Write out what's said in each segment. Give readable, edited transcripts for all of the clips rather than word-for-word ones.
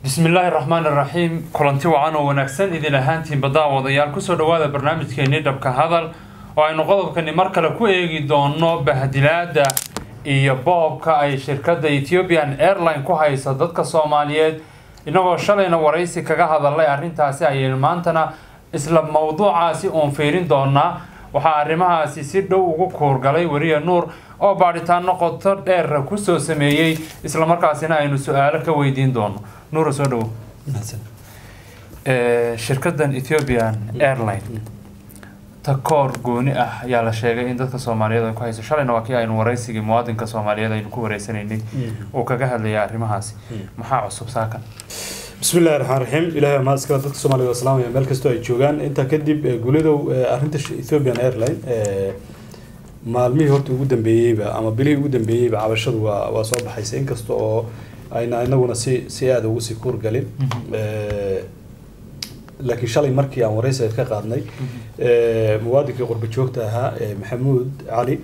Bismillaahi raxmaan raxiim. Kulanti wacan oo wanaagsan idin ahaantiinba, daawadayaal, kusoo dhawaada barnaamijkeenii Dhabka Hadal, oo aynu qodobkani mar kale ku eegi doono bahdilaada iyo boobka ay shirkadda Ethiopian Airline ku hayso dadka Soomaaliyeed. Inagoo shalayna waraysi kaga hadalay arrintaasi, ayaynu maantana isla mowduucaasi uun fiirin doonaa. Waxaa arrimahaasi si dhow ugu kuurgalay weriye Nuur, oo baadhitaano qoto dheer kusoo sameeyey, islamarkaasina aynu su-aalo ka weydiin doono. Nuura, soo dhawo. Shirkaddan Ethiopian Airline takoor gooni ah ayaa la sheegay in dadka Soomaaliyeed ay ku hayso. Shalayna waa kii aynu waraysigii muwaadinka Soomaaliyeed aynu ku wareysanaynay uu kaga hadlaya arrimahaasi. Maxaa cusub saakan? Bismi illahi raxmaan raxiim. Ilahay mahad iskale. Dadka Soomaaliyed waa salaamaya meel kastoo ay joogaan. Intaa kadib, guuladow, arrinta Ethiopian Airline maalmihii horta ugu dambeeyeyba ama bilihii ugu dambeeyeyba cabashadu waa soo baxaysa, inkasta oo ayna inaguna si aada ugu sii kuurgalin. Laakiin shalay markii aan waraysi ka qaadnay muwaadinkii qurba joogta ahaa, Maxamuud Cali,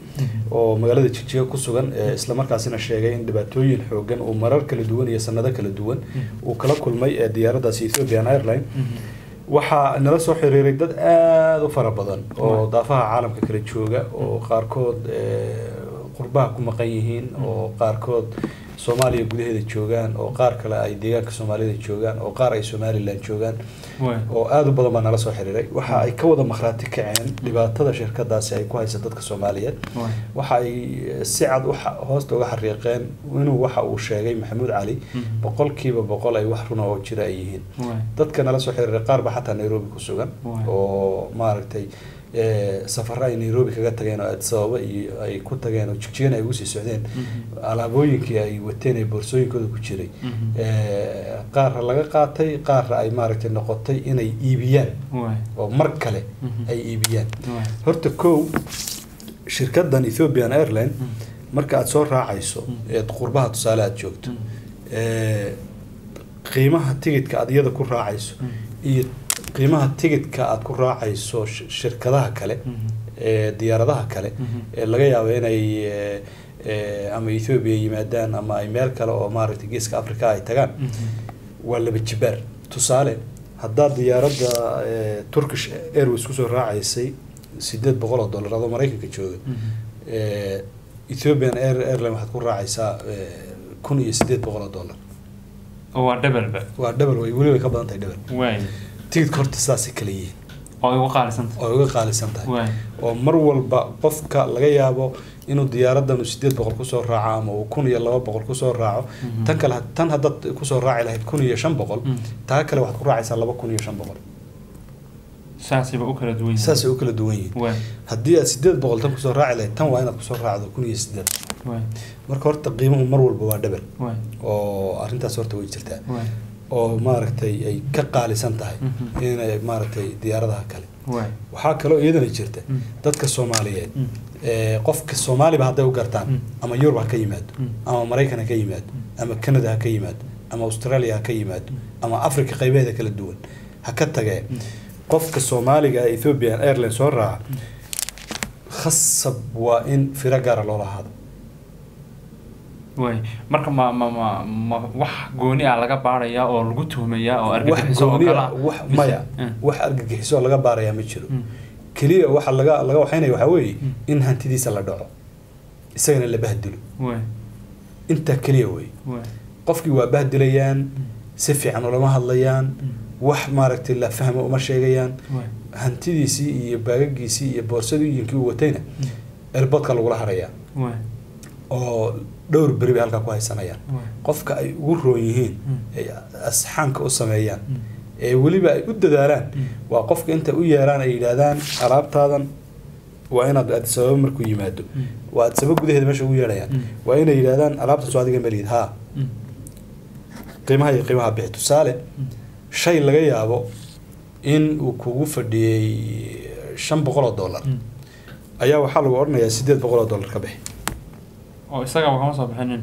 oo magaalada Jigjiga ku sugan, islamarkaasina sheegay in dhibaatooyin xoogan uu marar kala duwan iyo sanado kala duwan uu kala kulmay diyaaraddaasi Ethiopian Airline, waxaa nala soo xiriiray dad aada u fara badan oo daafaha caalamka kala jooga, oo qaarkood qurbaha ku maqan yihiin, oo qaarkood Soomaaliya gudaheeda joogaan, oo qaar kale ay deegaanka Soomaalida joogaan, oo qaar ay Somaliland joogaan, oo aada u badan baa nala soo xiriiray. Waxa ay ka wada makhraati kaceen dhibaatada shirkadaasi ay ku haysa dadka Soomaaliyeed. Waxa ay si cad hoosta uga xariiqeen inuu waxa uu sheegay Maxamuud Cali 100% ay wax runa oo jira ay yihiin. Dadka nala soo xiriiray qaar ba xataa Nairobi ku sugan, oo maaragtay safaro ay Nairobi kaga tageen oo Addis Ababa iyo ay ku tageen oo Jigjigana ay ugu sii socdeen, alaabooyinkii ay wateen ee boorsooyinkooda ku jiray qaarra laga qaatay, qaarra ay maaragtay noqotay inay iibiyaan oo mar kale ay iibiyaan. Horta kow, shirkaddan Ethiopian Airline marka aada soo raacayso eed qurbaha tusaale aada joogto, qiimaha tigidka aad iyada ku raacayso iyo qiimaha tigidka aada ku raacayso shirkadaha kale ee diyaaradaha kale ee laga yaabo inay ama Ethiopia yimaadaan ama ay meel kale oo maaragtay Geeska Africa ay tagaan, waa laba jibaar. Tusaale, haddaad diyaaradda Turkish Airways kusoo raacaysay $800 adoo Maraykanka jooga, Ethiopian Airline waxaad ku raacaysaa $1,800. Waa double-ba. Waa double, way weli way ka badan tahay double. Tigidka horta sidaasay kala yihiin. Oo ay uga qaalisanta. Oo ay uga qaalisan tahay, oo mar walba qofka laga yaabo inuu diyaaraddan 800 kusoo raaco ama uu 1,200 kusoo raaco, tan kale, tan haddaad kusoo raaci lahayd 1,500, taa kale waxaad ku raacaysaa 2,500. Saasayba u kala duwan yihiin. Saasay u kala duwan yihiin. Haddii aad 800 tan kusoo raaci lahayd, tan waa inaad kusoo raacdo 1,800. Marka horta qiimuhu mar walba waa double, oo arrintaas horta way jirtaa, oo maaragtay ay ka qaalisan tahay inay maaragtay diyaaradaha kale. Waxaa kaloo iyadana jirta dadka Soomaaliyeed, qofka Soomaaliba hadday u gartaan, ama Yurub ha ka yimaado, ama Maraykan ha ka yimaado, ama Canada ha ka yimaado, ama Australia ha ka yimaado, ama Africa qaybaheeda kala duwan ha ka tagee, qofka Soomaaliga ee Ethiopian Airline soo raaca khasab waa in firo gaara loola hado. Way, marka ma wax gooni ah laga baarayaa oo lagu tuhmayaa oo wax argagixiso oo gooni kale ah, wax maya, wax argagixiso oo laga baarayaa ma jiro. Keliya waxa laga waxaynaya waxaa weeye in hantidiisa la dhaco, isagana la bahdilo. Intaa keliya wey. Qofkii waa bahdilayaan, si fiican ulama hadlayaan, wax maaragtay la fahmo uma sheegayaan. Hantidiisii iyo baagagiisii iyo boorsadooyinkii uu watayna airportka lagula harayaa, oo dhowr beri bay halkaa ku haysanayaan. Qofka ay ugu roon yihiin, ay asxaanka u sameeyaan, ee weliba ay u dadaalaan, waa qofka intay u yeeraan ay yidhaahdaan alaabtaadan waa inaad Addis Ababa markuu yimaado, waa Addis Ababa gudaheeda meesha ugu yeerayaan, waa inay yidhahdaan alaabtan soo adiga malihid, haa, qiimaha iyo qiimaha bixi. Tusaale, shay laga yaabo in uu kugu fadhiyey $500 ayaa waxaa lagu odhanayaa $800 ka bixi. Oo isagaba kama soo bixinin.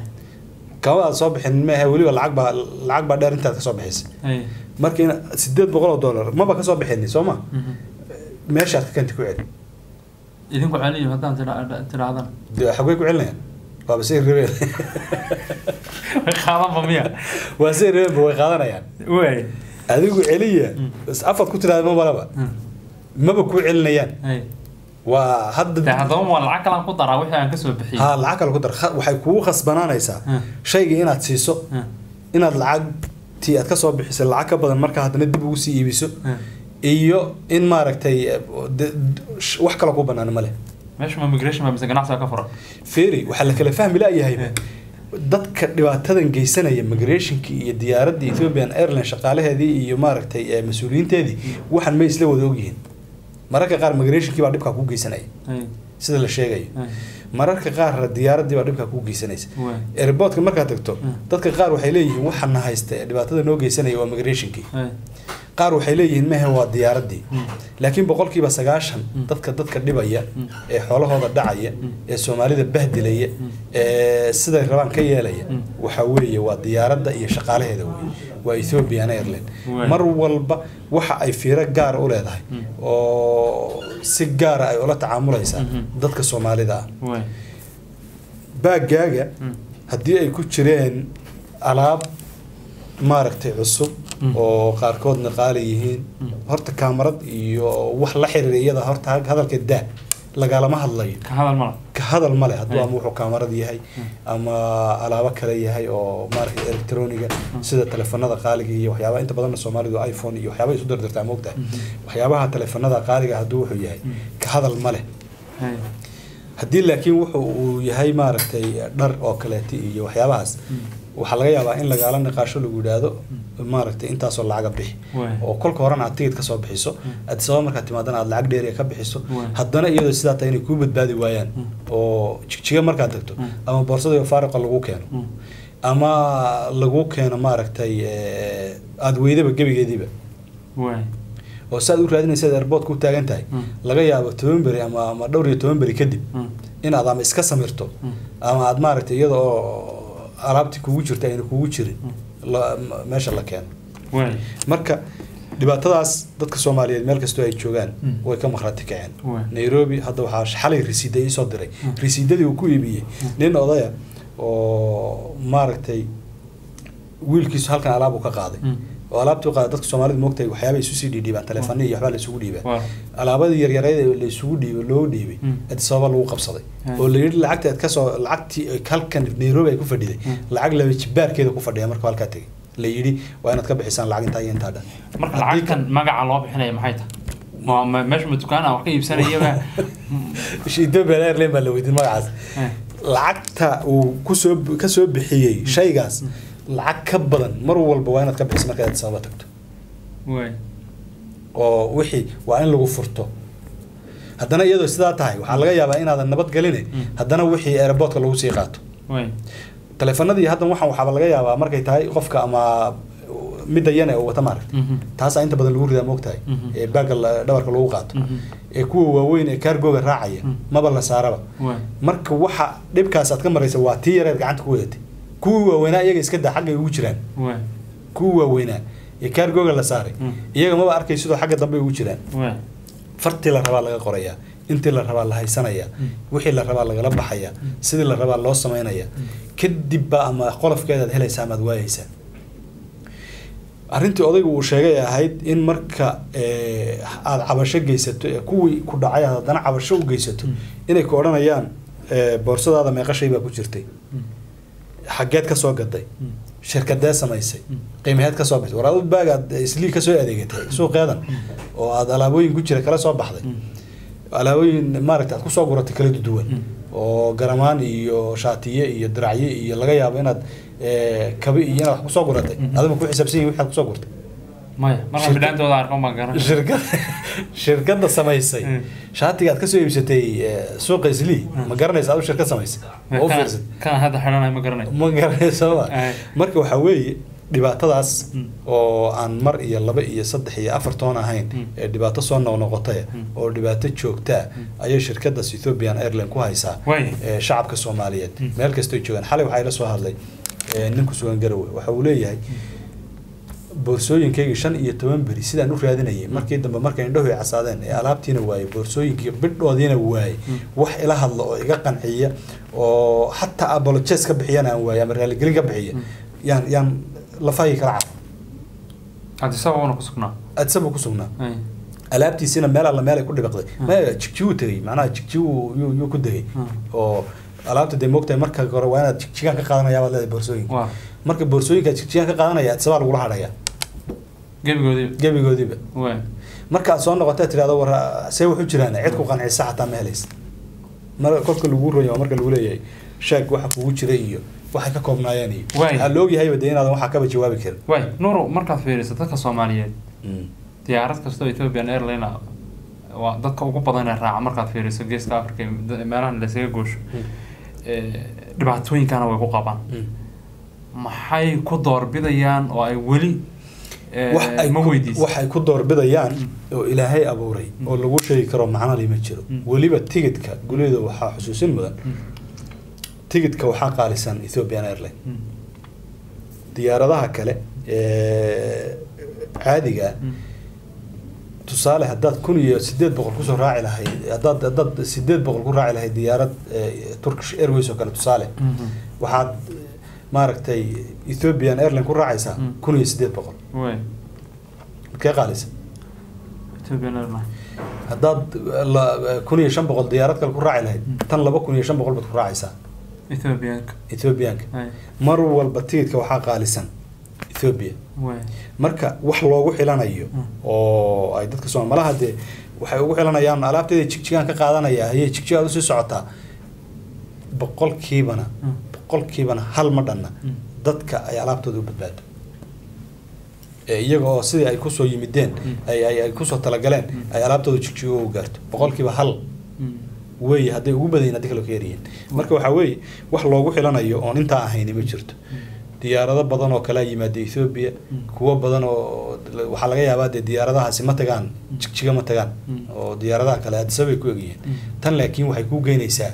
Kama aad soo bixin maahe, weliba lacag baa dheer intaad kasoo bixisay. Marka in $800 maba kasoo bixinin, soo ma meeshaad ka keentay ku celi. Idinku celiyo haddaan tidhaahdana? Dee xagee ku celinayaan? Waaba say rabeen. Way qaadanba miya? Waa say rabeenba, way qaadanayaan. Way adigu celiya bas afaad ku tidhahda ma malaba, maba kuu celinayaan. Waa hadda dee haddaba waa lacag kalaan ku daraa wixii aan kasoo bixiyey. Ha, lacag kale ku dar. Waxay kugu khasbanaanaysaa shayga inaad siiso, inaad lacagtii aad kasoo bixisay lacag ka badan markaa haddana dib ugu sii iibiso, iyo in maaragtay wax kale ku banaan ma leh. Meesha ma migration ba mise ganacsiga ka furan? Feri, waxaa la kala fahmi la'yahayba dadka dhibaatadan geysanaya, migrationkii iyo diyaaradda Ethiopian Airlines shaqaalaheedii iyo maaragtay mas-uuliyiinteedii, waxaan may isla wada ogyihiin. Mararka qaar migrationkii baa dhibkaa ku geysanaya, sida la sheegayo. Mararka qaar diyaaraddii baa dhibkaa ku geysanaysa. Airportka markaad tagto, dadka qaar waxay leeyihiin waxana haysta ee dhibaatada noo geysanaya waa migrationkii. Qaar waxay leeyihiin mehe, waa diyaaraddii. Laakiin 90% dadka dhibaya ee xoolahooda dhacaya ee Soomaalida bahdilaya ee siday rabaan ka yeelaya waxaa weeye waa diyaaradda iyo shaqaalaheeda weeye, waa Ethiopian Airline. Mar walba waxa ay fiiro gaara u leedahay oo si gaara ay ula tacaamulaysaa dadka Soomaalida ah. Baaggaaga haddii ay ku jireen alaab maaragtay cusub oo qaarkoodna qaali yihiin, horta kaamarad iyo wax la xiriira iyada horta hadalka daa, lagalama hadlayo. Ka hadal mala. Ka hadal male hadduu ama wuxuu kaamarad yahay ama alaabo kale yahay oo maaragtay electroniga, sida telefonada qaaliga iyo waxyaabaha inta badanna Soomaalidu iPhone iyo waxyaaba isu dardartaa, moogtahay, waxyaabaha telefonada qaaliga hadduu wuxuu yahay ka hadal male. Haddii laakiin wuxu uu yahay maaragtay dhar oo kaleeti iyo waxyaabahaas, waxaa laga yaabaa in lagaala niqaasho, lagu yidhaahdo maaragtay intaasoo lacaga bixi, oo kolka horena aad tigid kasoo bixiso, Addis Ababa markaad timaadana aad lacag dheeriya ka bixiso. Haddana iyadoo sidaa tahay inay kuu badbaadi waayaan oo Jigjiga markaad tagto ama boorsada iyo faariqa lagu keeno ama lagu keeno maaragtay aada weydaba gebigeediiba, oo saad u raadinaysa airport ku taagan tahay, laga yaabo 10 beri ama dhowr iyo toban beri kadib inaad ama iska samirto ama aad maaragtay iyada oo alaabtii kugu jirta ayna kugu jirin meesha la keeno. Marka dhibaatadaas dadka Soomaaliyeed meel kastoo ay joogaan way ka markhaati kaceen. Nairobi hadda waxaa xalay risiida iisoo diray, risiidadii uu ku iibiyey nin odaya oo maaragtay wiilkiisu halkan alaab uu ka qaaday, oo alaabtii u qaaday. Dadka Soomaalida moogtahay waxyaaba isu sii dhiidhiibaan, taleefano iyo waxbaa la isugu dhiibaa. Alaabadii yaryareyd ee la isugu dhiibay, loo dhiibay, Addis Ababa lagu qabsaday oo la yidhi lacagta aad kasoo lacagtii ay halkan Nairobi ay ku fadhiday lacag laba jibaarkeeda ku fadhiya. Markuu halkaa tegay la yidhi waa inaad ka bixisaan lacag intaa iyo intaa dhan. Marka lacagtan magaca loo bixinaya maxay tahay? Ma meesha ma dukaan aan wax ka iibsanayaba? Ethiopian Airline baa la weydiin magacaas. Lacagta uu kusoo kasoo bixiyey shaygaas lacag ka badan mar walba waa inaad ka bixiso markaad Addis Ababa tagto, oo wixii waa in lagu furto. Haddana iyadoo sidaa tahay waxaa laga yaabaa inaadan nabad geline, haddana wixii airportka lagu sii qaato. Taleefanadii haddan waxaan waxaaba laga yaabaa markay tahay qofka ama midda yan ee uu wata maaragtay, taasaa inta badan lagu ridaa moogtahay, ee baagga dhabarka lagu qaato, ee kuwa waaweyn ee kaargooga raacaya maba la saaraba. Marka waxa dhibkaas aad ka maraysa waa tii yareed gacanta ku wadatay. Kuwii waaweynaa iyaga iska daa, xaggay ugu jiraan. Kuwii waaweynaa ee kaargooga la saaray iyaga maba arkay, sidoo xagga dambe ugu jiraan. Fartii la rabaa laga qorayaa, intii la rabaa la haysanayaa, wixii la rabaa lagala baxayaa, sidii la rabaa loo samaynayaa. Kadib baa ama qolofkeedaad helaysaa amaad waayeysaa. Arrintii odaygu uu sheegay ay ahayd in marka aada cabasho geysato ee kuwii ku dhacay aad haddana cabasho u geysato, inay ku odhanayaan boorsadaada meeqa shay baa ku jirtay, xaggeed ka soo gaday, shirkadee samaysay, qiimaheed ka soo baxday. War adu baagaad Islii ka soo adeegatay suuqeedan oo aad alaabooyin ku jira kala soo baxday, alaabooyin maaragta aad kusoo guratay kala duwan oo garamaan iyo shaatiye iyo diracye iyo laga yaabo inaad kabi iyo inaad wax kusoo guratay, adama ku xisaabsan yihin wixii aad kusoo gurtay? Maya, markaan bidhaantooda arko baan garan. Shirkadda samaysay shaatiga aad kasoo iibsatay suuqa Islii ma garanaysa adu shirkad samaysay oo u fiirsatay? Kan hadda xidhanayo ma garanayo. Ma garanayso ma? Marka waxaa weeye dhibaatadaas oo aan mar iyo laba iyo saddex iyo afar toon ahayn, ee dhibaato soo noqnoqotay oo dhibaato joogtaa ayay shirkadaas Ethiopian Airline ku haysaa shacabka Soomaaliyeed meel kastoo joogaan. Xalay waxaa ila soo hadlay nin ku sugan Garowe. Waxa uu leeyahay Boorsooyinkaygii 15 beri sidaan u raadinayay, markii dambe markay indhahu i casaadeen ee alaabtiina waayey, boorsooyinkii bidhoodiina waayey, wax ila hadla oo iga qanciya oo xataa apologies ka bixiyana aan waayey ama raaligelin ka bixiya, yaan lafahaygi kala caro. Addis Ababana ku sugnaa? Addis Ababa ku sugnaa. Alaabtiisina meel alla meel ay ku dhibaqday maya. Jigjigu tegey, macnaha Jigjigu yuu ku degay oo alaabta dee moogtahay marka hore waa inaad Jigjigaan ka qaadanaya baad leedahay boorsooyinka. Marka boorsooyinka Jigjigaan ka qaadanaya, Addis Ababa lagula hadhaya. Gebigoodii? Gebigoodiiba. Markaad soo noqotee tirahdo war see wuxu jiraan, cid ku qancisa xataa ma helaysa. Mar kolka lagu ronya waa marka lagu leeyahay sheeg waxa kugu jira iyo waxay ka koobnaayeen iyo waxaa la ogyahayba dee inaadan waxaa kaba jawaabi karin. Waay Nuuru, markaad fiiriso dadka Soomaaliyeed, diyaarad kastoo Ethiopian Airline ah waa dadka ugu badan ee raaca markaad fiiriso Geeska Africa iyo meelahan laysaga goosho, dhibaatooyinkana way ku qabaan. Maxay ku doorbidayaan oo ay weli wax ay ma weydiis? Wax ay ku doorbidayaan oo Ilaahay abuuray oo lagu sheegi karo macno lima jiro. Weliba tigidka guleeda waxaa xusuusin mudan, tigidka waxaa qaalisan Ethiopian Airline. Diyaaradaha kale ee caadiga ah, tusaale haddaad 1800 kusoo raaci lahayd, haddaad 800 ku raaci lahayd diyaarad Turkish Airways oo kale tusaale, waxaad maaragtay Ethiopian Airline ku raacaysaa 1800. Midkee qaalisan? Ethiopian Airline. Haddaad 1500 diyaarad kale ku raaci lahayd, tan 2500 baad ku raacaysaa. Ethiopianka. Ethiopianka. Mar walba tigidka waxaa qaalisan Ethiopia. Marka wax loogu xilanayo oo ay dadka Soomalaha dee waxay ugu xilanayaan alaabteeda Jigjigaan ka qaadanaya, hayee Jigjigaad usii socotaa, boqolkiibana boqolkiibana hal ma dhanna dadka ay alaabtooda u badbaado ee iyaga oo sidii ay kusoo yimideen ay kusoo talagaleen ay alaabtooda Jigjigo u gaarto, 1% weeye hadday ugu badan yihiin, haddii kale ka yaryihiin. Marka waxaa weeye wax loogu xilanayo oon intaa ahayni ma jirto. Diyaarado badan oo kala yimaada Ethiopia, kuwo badan oo waxaa laga yaabaa dee diyaaradahaasi ma tagaan Jigjiga, ma tagaan oo diyaaradaha kale Addis Ababa ay ku egyihiin. Tan laakiin waxay kuu geynaysaa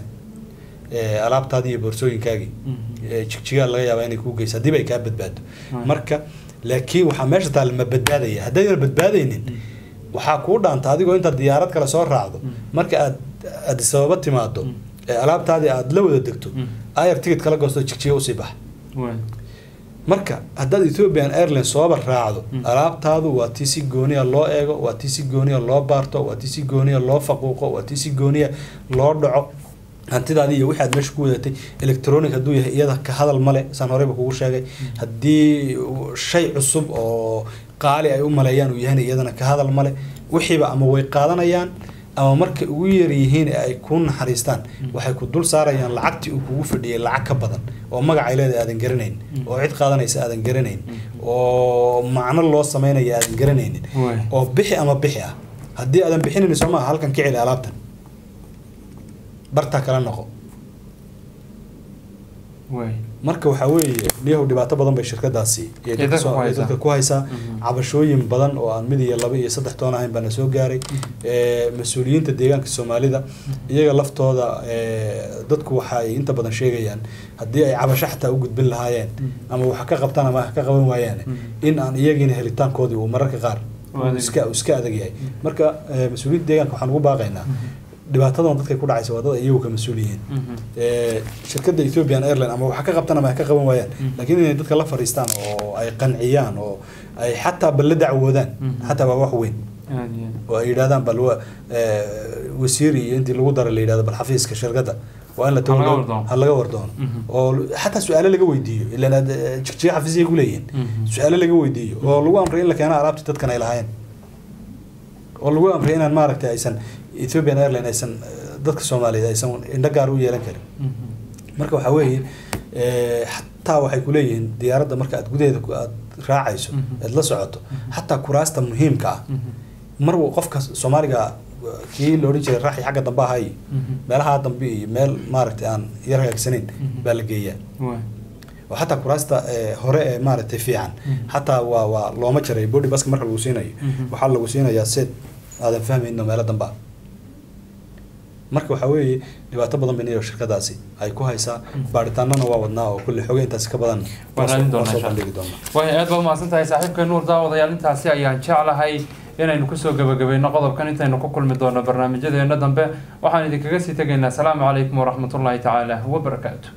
alaabtaadii iyo boorsooyinkaagii Jigjigaa laga yaabaa inay kuu geyso haddiiba ay kaa badbaado. Marka laakiin waxaa meesha taalla ma badbaadaya? Haddayna badbaadaynin, waxaa kuu dhaanta adigoo intaad diyaarad kale soo raacdo, marka aad Addis Ababa timaado ee alaabtaadii aad la wada degto, ayar ticket kala goosto, Jigjiga usii bax. Marka haddaad Ethiopian Airlines sooba raacdo, alaabtaadu waa tii si gooniya loo eego, waa tii si gooniya loo baarto, waa tii si gooniya loo faquuqo, waa tii si gooniya loo dhaco hantidaadii iyo wixii aad meesha ku wadatay. Electronic hadduu yahay iyada ka hadal male, saan horeyba kugu sheegay. Haddii shay cusub oo qaali ay u maleeyaan uu yahayna iyadana ka hadal male. Wixiiba ama way qaadanayaan ama markay ugu yar yihiin ee ay ku naxariistaan waxay ku dul saarayaan lacagtii uu kugu fadhiyay lacag ka badan oo magacay leedahay aadan garanayn, oo cid qaadanaysa aadan garanayn, oo macno loo sameynaya aadan garanaynin, oo bixi ama bixi ah. Haddii aadan bixinayn, soo maaha halkan ka celi alaabtan, bartaa kala noqo. Marka waxaa weeye niyahow dhibaato badan bay shirkadaasi iyo dadka ku haysaa. Dadka ku haysaa. Cabashooyin badan oo aan mid iyo laba iyo saddex toon ahayn baana soo gaaray. Mas-uuliyiinta deegaanka Soomaalida iyaga laftooda, dadku waxa ay inta badan sheegayaan haddii ay cabasho xataa u gudbin lahaayeen ama wax ka qabtaan ama wax ka qaban waayaan, in aan iyagiina helitaankoodii uu mararka qaar uu iska adag yahay. Marka mas-uuliyiinta deegaanka waxaan ugu baaqaynaa, dhibaatadan dadkay ku dhacaysa waa dad ay iyagu ka mas-uul yihiin. Shirkadda Ethiopian Airline ama waxa ka qabtaan ama ha ka qaban waayaan, laakiin inay dadka la fariistaan oo ay qanciyaan oo ay xataa bal la dacwoodaan xataa waa wax weyn. Aad iyo aad. Oo ay yidhahdaan bal wasiir iyo intii lagu daray la yidhahdo bal xafiiska shirkadda waa in la tago, ha laga wardoono. Ha laga wardoono oo xataa su-aalo laga weydiiyo, ilaan aad Jigjiga xafiisyay ku leeyihiin. Su-aalo laga weydiiyo oo lagu amray in la keeno alaabtii dadkan ay lahaayeen, oo lagu amray inaan maaragtay aysan Ethiopian Airline aysan dadka Soomaaliyeed aysan indho gaar u yeelan karin. Marka waxaa weeye xataa waxay ku leeyihiin diyaaradda marka aad gudaheeda aad raacayso, aad la socoto, xataa kuraasta muhiimka ah mar qofka Soomaaliga kii la odhan jiray raaxi xagga dambe ahay, meelaha dambe iyo meel maaragtay aan yar hagaagsanayn baa la geeyaa, oo xataa kuraasta hore ee maaragtay fiican xataa waa looma jaray. Boarding passka marka lagu siinayo, waxaa lagu siinayaa seat aadan fahmayno meelo dambe ah. Marka waxaa weeye dhibaato badan bay niyo shirkadaasi ay ku haysaa. Baaritaanana waa wadnaa oo kulli xoge intaasi ka badan Waan raadin doonaa soo insha Allah. bandhigi doonaa. Way aad baa umahadsan tahay saaxiibka Nuur. Daawadayaal, intaasi ayaan jeclahay inaynu kusoo gabagabayno qodobkan. Intaynu ku kulmi doono barnaamijyadeena dambe, waxaan idinkaga sii tegaynaa asalaamu calaykum waraxmatullaahi tacaala wabarakaatu.